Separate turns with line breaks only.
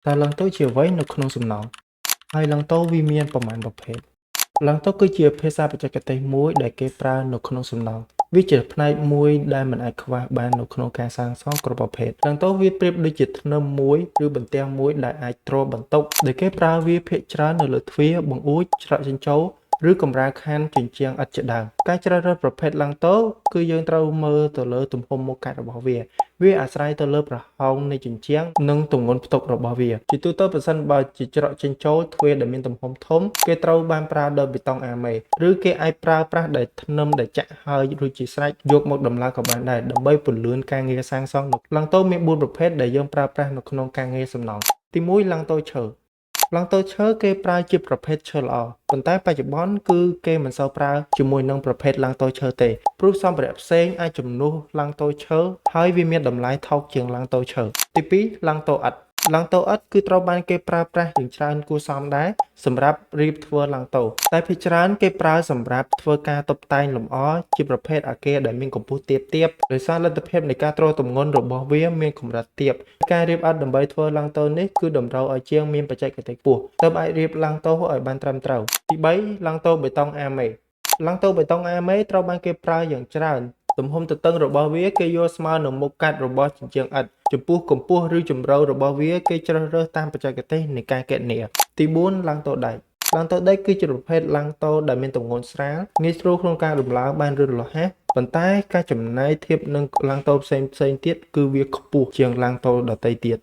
តើឡើងតូជាអ្វីនៅក្នុងសំណង់ហើយឡើងតូវាមានប្រមាណប្រភេទឡើងតូគឺជាភាសាបច្ចេកទេសមួយដែលគេប្រើនៅក្នុងសំណង់វាជាផ្នែកមួយដែលមិនអាចខ្វះបាននៅក្នុងការសាងសង់គ្រប់ប្រភេទឡើងតូវាប្រៀបដូចជាធ្នឹមមួយឬបន្ទះមួយដែលអាចទ្របន្ទុកដែលគេប្រើវាភាគច្រើននៅលើទ្វារបង្អួចច្រកចិញ្ចោលឬកម្រាលខណ្ឌជញ្ជាំងឥដ្ឋជាដើមការជ្រើសរើសប្រភេទឡើងតូគឺយើងត្រូវមើលទៅលើទំហំមុខកាត់របស់វា វាអាស្រ័យទៅលើប្រហោងនៃជញ្ជាំងនិងទម្ងន់ផ្ទុករបស់វាជាទូទៅប្រសិនបើជាច្រកចេញចូលទ្វារដែលមានទំហំធំគេត្រូវបានប្រើដោយបេតុងអាមេឬគេអាចប្រើប្រាស់ដោយធ្នឹមដែលចាក់ហើយរួចជាស្រេចយកមកដំឡើងក៏បានដែរដើម្បីពន្លឿនការងារសាងសង់នៅឡើងតូមាន4ប្រភេទដែលយើងប្រើប្រាស់នៅក្នុងការងារសំណង់ទី1ឡើងតូឈើឡើងតូឈើគេប្រើជាប្រភេទឈើល្អប៉ុន្តែបច្ចុប្បន្នគឺគេមិនសូវប្រើជាមួយនឹងប្រភេទឡើងតូឈើទេព្រោះសម្ភារៈផ្សេងអាចជំនួសឡើងតូឈើហើយវាមានតម្លៃថោកជាងឡើងតូឈើទី2ឡើងតូឥដ្ឋឡើងតូឥដ្ឋគឺត្រូវបានគេប្រើប្រាស់យ៉ាងច្រើនគួរសមដែរសម្រាប់រៀបធ្វើឡើងតូតែភាគច្រើនគេប្រើសម្រាប់ធ្វើការតុបតែងលម្អជាប្រភេទអគារដែលមានកម្ពស់ទាបៗដោយសារលទ្ធភាពនៃការទ្រទម្ងន់របស់វាមានកម្រិតទាបការរៀបឥដ្ឋដើម្បីធ្វើឡើងតូនេះគឺតម្រូវឲ្យជាងមានបច្ចេកទេសខ្ពស់ទើបអាចរៀបឡើងតូឲ្យបានត្រឹមត្រូវទី3ឡើងតូបេតុងអាមេឡើងតូបេតុងអាមេត្រូវបានគេប្រើយ៉ាងច្រើនទំហំទទឹងរបស់វាគេយកស្មើនឹងមុខកាត់របស់ជញ្ជាំងឥដ្ឋចំពោះកម្ពស់ឬជម្រៅរបស់វាគេជ្រើសរើសតាមបច្ចេកទេសនៃការគណនាទី4ឡើងតូដែកឡើងតូដែកគឺជាប្រភេទឡើងតូដែលមានទម្ងន់ស្រាលងាយស្រួលក្នុងការដំឡើងបានរឹងរហ័សប៉ុន្តែការចំណាយធៀបនឹងឡើងតូផ្សេងៗទៀតគឺវាខ្ពស់ជាងឡើងតូដទៃទៀត។